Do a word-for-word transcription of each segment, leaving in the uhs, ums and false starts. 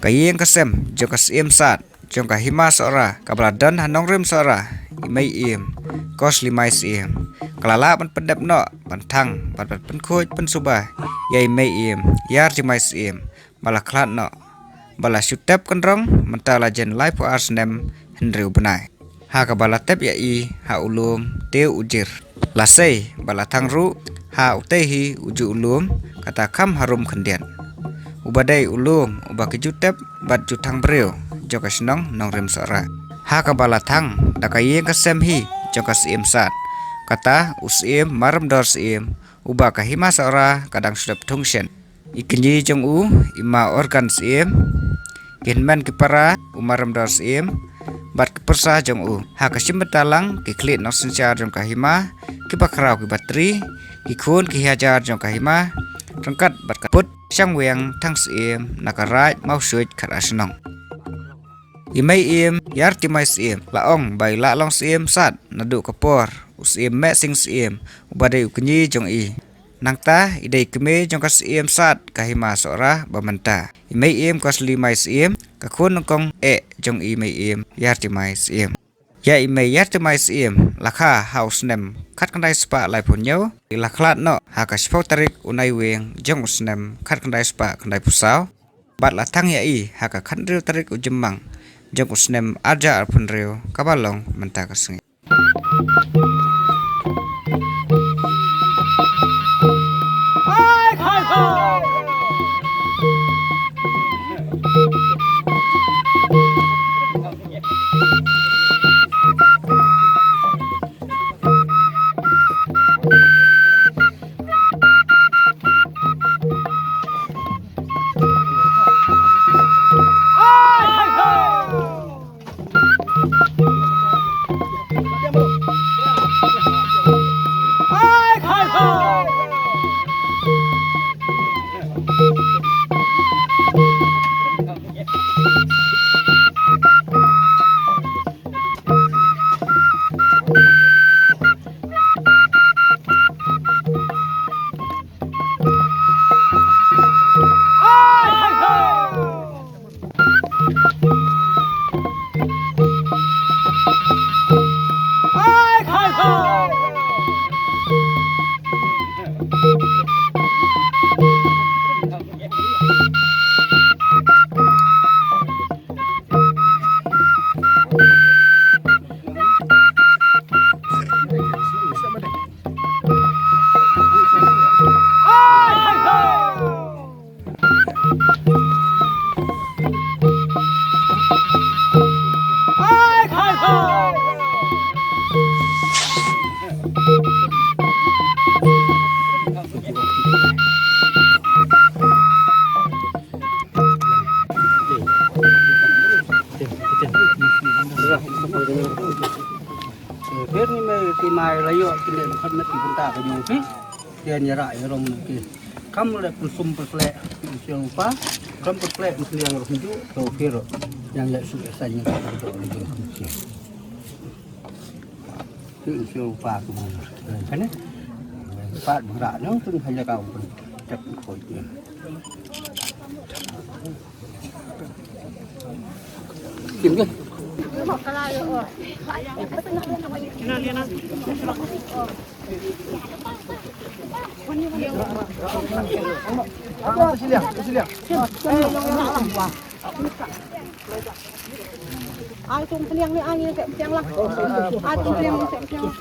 Ka ïing ka sem jong ka Syiem Sad jong ka Hima Sohra, kaba la don ha Nongrim Sohra, i Mei Ïem Koslimai Syiem, ka la lah ban pyndep noh, ban thang, ban, ban pynkhuid, pynsuba ïa i Mei Ïem Ïarjymai Syiem, ba la khlad noh, ba la shu tep kynrong mynta la jan laiphew ar snem hynriew bnai. Ha kaba la tep ïa i ha u lum Tiew u Jir. La sei ba la thang ruh ha utei hi u ju u lum, kata kham harum khyndiat, uba dei u lum uba ki ju tep bad ju thang briew jong ka shnong Nongrim Sohra. Ha kaba la thang da ka ïing ka sem hi jong ka Syiem Sad, kata u Syiem Marymdor Syiem, uba ka Hima Sohra ka dang shu dep thung shen. I kñi jong u, i Ma Organ Syiem, ki hynmen ki para, u Marymdor Syiem bad ki pyrsa jong u. Ha ka shim bynta lang ki khlieh nongsynshar jong ka hima, kiba khraw kiba tri, ki khun ki hajar jong ka hima, ryngkat bad ka put Shangwiang Thang Syiem na ka Raid Mawshuid Khadarshnong. I Mei Ïem Ïarjymai Syiem la ong ba i la long Syiem Sad naduh ka por u Syiem Mehsing Syiem, uba dei u kñi jong i. Nangta i dei kmie jong ka Syiem Sad ka Hima Sohra ba mynta, i Mei Ïem Koslimai Syiem, ka khun nyngkong eh jong i Mei Ïem Ïarjymai Syiem. Ïa i Mei Ïarjymai Syiem la kha ha u snem khatkhyndai spah laiphew hynñiew, i la khlad noh ha ka shiphew tarik u Naiwieng jong u snem khatkhyndai spah khyndaiphew saw, bad la thang ïa i ha ka khathynriew tarik u Jymmang jong u snem arhajar arphew hynriew, kaba long mynta ka sngi. Pher ni me ti mai la ïoh ki leh kham na ki bynta ka jong phi. Tian ïa ra ïa rong na ki. Kam leh pynsum pynsleh ki sel pa. Kam put plek mesti yang roh njuk, tu kiro. Yang ya su sa yang tak ada lagi. Tu su pa tu. Kan eh? Pat berak nang tu hanya kau pun. Cak kau je. Kim ke? Ai tung peniang ni, ai ni, peniang lah. Ai tung peniang ni, peniang lah.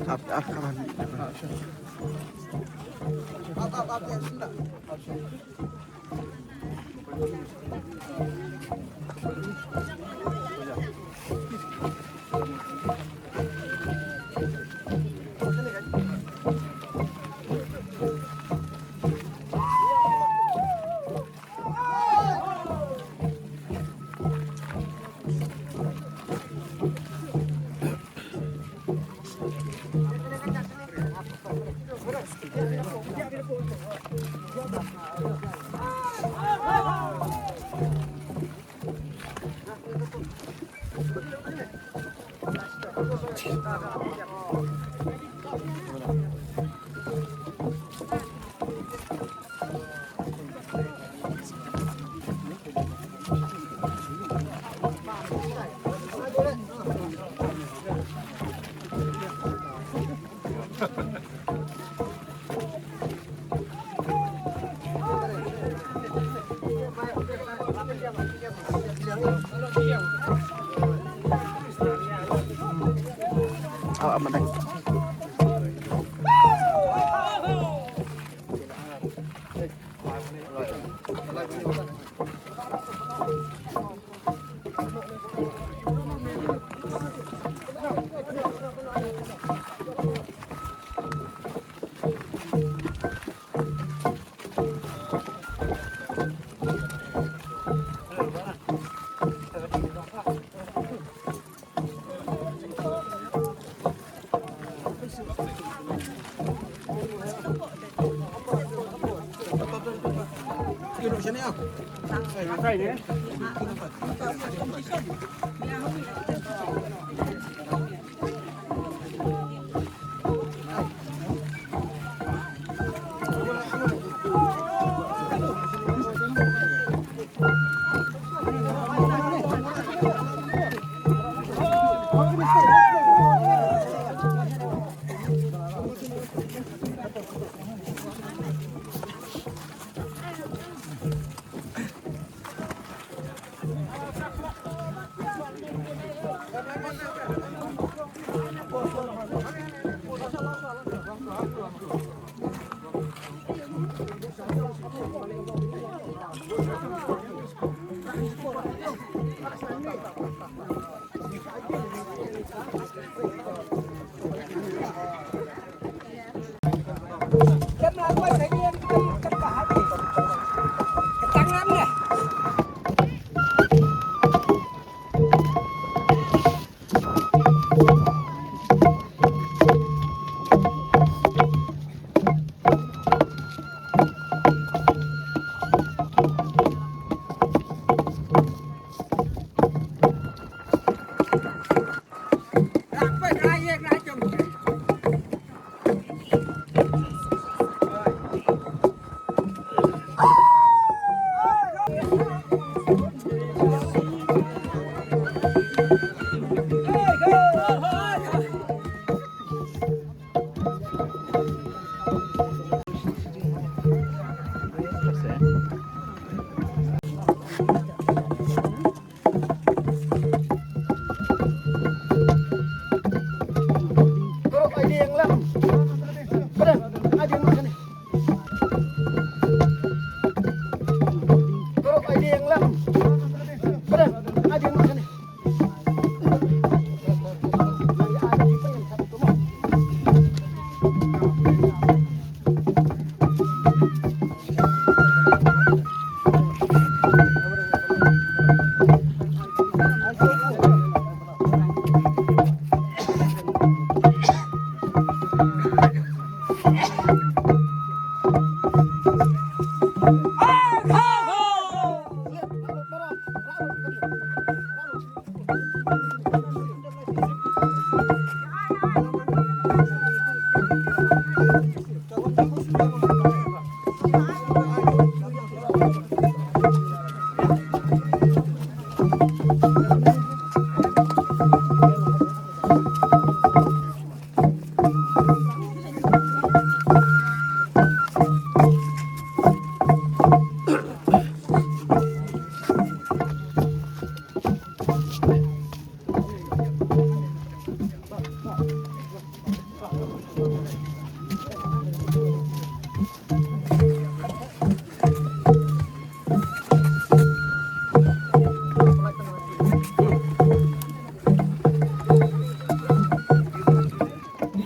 Up, up, up. Ki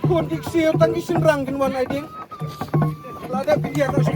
khun ki ksiew tang ki shynrang kin wan ai ding. Lada pynhiar noh sha.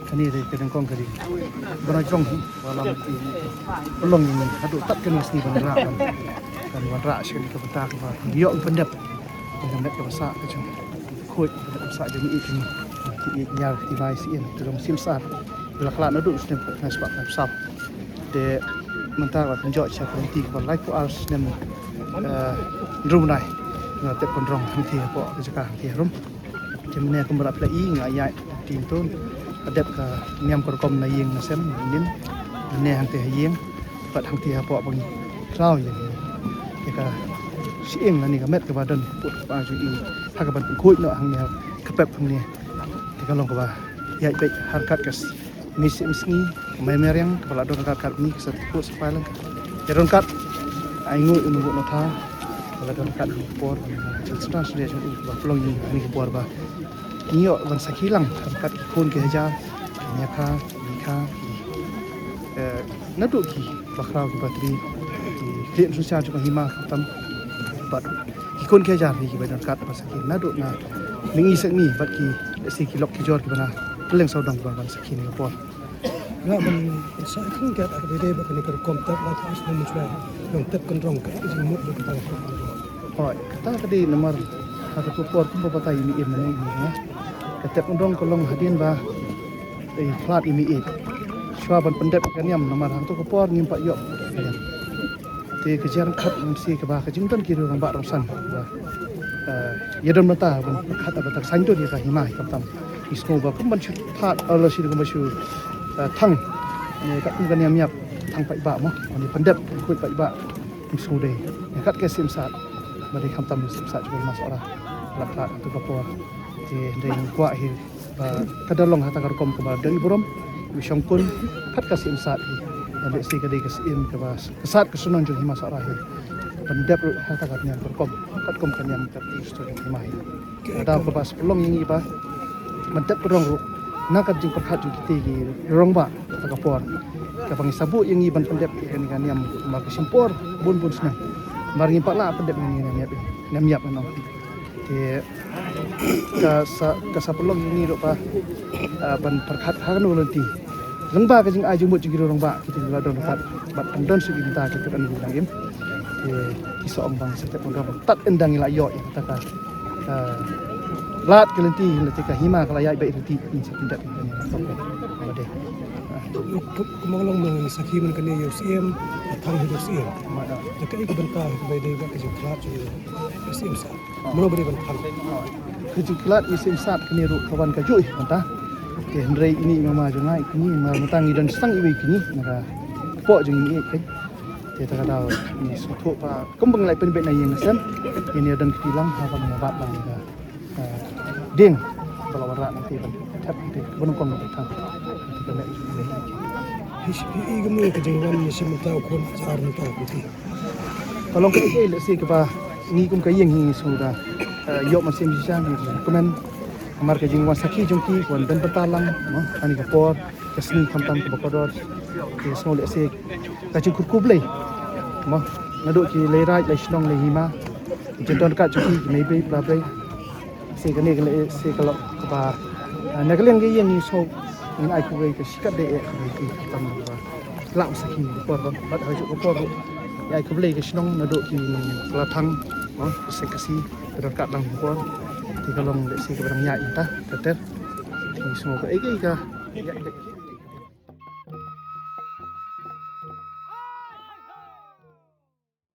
Kane dei ka nyngkong ka dei ba la jrong hi, ba la mih pynlong ïa ngi haduh tat kane ka sngi ban rah, ban, ban wanrah sha kane ka bynta kaba ïoh pyndep. Kane ka met kaba sah ka jong khuid, ka met kaba sah jong ngi, ïeit ngi, ïeit ñiar, ïeit bai, sien, ka jong Siem Sar. Ba la khlad naduh u snem khyndai spah khyndai phew saw. Te mynta la pynjot sha ka lynti kaba laiphew ar snem, eh, hynriew bnai. Nga tep kynrong hangtei hapoh ka jaka hangtei harum. Te mynne kumba la pynlong ïa nga ïa ka lynti to, ka dep ka niam ka rukom na ïing na sem, na ïing, mynne hangtei ha ïing, bad hangtei hapoh ba ngi khraw ïa ka, ïa ka shyieng lane ka met kaba don pud ba ju i ha kaban pynkhuid noh hangne ha ka pep hangne. Te ka long kaba ïaid beit ha ryngkat ka s-, mynsiem sngi, ka mei mariang, kaba la don ryngkat kat ngi, ka sa tip sa palang. Ïa don kat, ai nguh, ïa nguh nongthaw, kaba la don ryngkat ha kane ka por, jingstad sdang jong u, kaba pynlong ïa ngi ha kane ka por ba ngi ïoh ban sakhi lang ryngkat ki khun ki hajar, ki ñiawphew, ki khyndai, ki, eh, naduh ki bakhraw ki batri, ki khlieh synshar jong ka hima khamtam. Bad ki khun ki hajar hi kiba don kat ba sakhi naduh na mihngi seng mihngi bad ki, lehse ki lok ki jor kiba na kylleng sawdong kiba ban sakhi ha kane ka por. Nga ban sa ïa ka kat kaba dei ba kane ka rukom tep la ka as nang mynshwa nang tep kynrong ka jingmut ba ka tang. Hooid, kata ka dei namar ha kato ka por kumba batai ïa ngi mynne ïa ngi, ha. Ka tep kynrong ka long hadien ba i khlad ïa ngi. Shuwa ban pyndep ka niam namar ha kato ka por ngim pat ïoh. Te ka jingkhat ngam si kaba ka jingdon ki riew rangbah rongsan ba, eh, ïa don mynta ban khat ba tang saiñ to ïa ka hima hi khamtam. Ngi sngew ba kum ban shu thad, eh, la shi kumba shu, eh, thang. Ne ka kum ka niam ïap thang paidbah mo. Ngi pyndep khuid paidbah. Ngi sngew dei ïa kat ka Siem Sar. Ba dei khamtam Siem Sar jong ka hima Sohra. La khlad ha kato ka por. Te dei ngi kwah hi ba ka da long ha kata ka rukom kaba don burom, ba shongkun, kat ka Siem Sar hi. Ba lehse ka dei ka Siem kaba, ka Sar ka Shnong jong hima Sohra hi. Ban dep ruh ha kata ka niam ka rukom, katkum ka niam ka Khristo jong hima hi. Ka daw kaba sa pynlong ïa ngi ba ban dep kynrong ruh na ka jingpyrkhat jong kita ki rangbah kata ka por. Kaba ngi sa buh ïa ngi ban pyndep ïa kane ka niam ba ka shim por bun bun snem. Ba ngim pat lah pyndep ïa kane ka niam ïap, niam ïap noh. Te ka sa, ka sa pynlong ïa ngi ruh ba, ah, ban pyrkhat ha kano ka lynti. Lyngba ka jingai jingmut jong ki riew rangbah, kita kiba la don ryngkat bad ban don shuh ki bynta ki tep ïa ngi dang im. Te ki sa ong ba ngi sa tep kynrong tad ynda ngi la ïoh ïa kata ka, ah, lad ka lynti, lynti ka hima ka la ïaid beit lynti, ngi sa pyndep ïa kane ka lynti. Ka long ma ngi sakhi mynne kane ïa u Siem, ka thang hi u Siem. Te kaei ka bynta kaba dei ba ka jingkhlad jong u Siem Sar. Mano ba dei ban thang. Ka jingkhlad ïa u Siem Sar kane ruh ka wan ka juh hi mynta. Te hynrei ine i mama jong nga i kñi, namar mynta ngi don sdang iwei i kñi na ka kpoh jong i mei i kñi. Te kata ka daw ngi sngewthuh ba kumba ngi la pynbeit na ïing na sem, ngin ïa don kti lang haba ngi la bat lang ïa ka, eh, dieng ba la wanrah nangta ban thep nangta ban nyngkong ban thang. Nangta ka mei. Hi shi phi i kumno ka jingwan ïa shi mynta u khun hajar mynta u kti. Ka long kaei kaei lehse kaba ngi kum ka ïing hi ngi sngewda, eh, ïoh mynsiem shisha ngi recommend. Namar ka jingwan sakhi jong ki ka wan don bynta lang, mo, ha kane ka por, ka sngi khamtam kaba kordor. Ngi sngew lehse ka jingkyrkhu Blei, mo, naduh ki lei raid, lei shnong, lei hima. Ki jingdon kat jong ki, ki mei briew, pla briew. Lehse kane ka lehse ka long kaba, ah, na ka liang ka ïing ngi sngew ngin ai khublei ka shikatdei eh kaba ki khamtam ba lah sakhi ka por ba, bad ha kajuh ka por ruh ngi ai khublei ka shnong naduh ki nongkylla thang, mo, ki Khasi, ki don kat lang ka por. Te ka long lehse kaba dang ïaid mynta ter ter. Ngi sngew kaei kaei ka ïaid beit.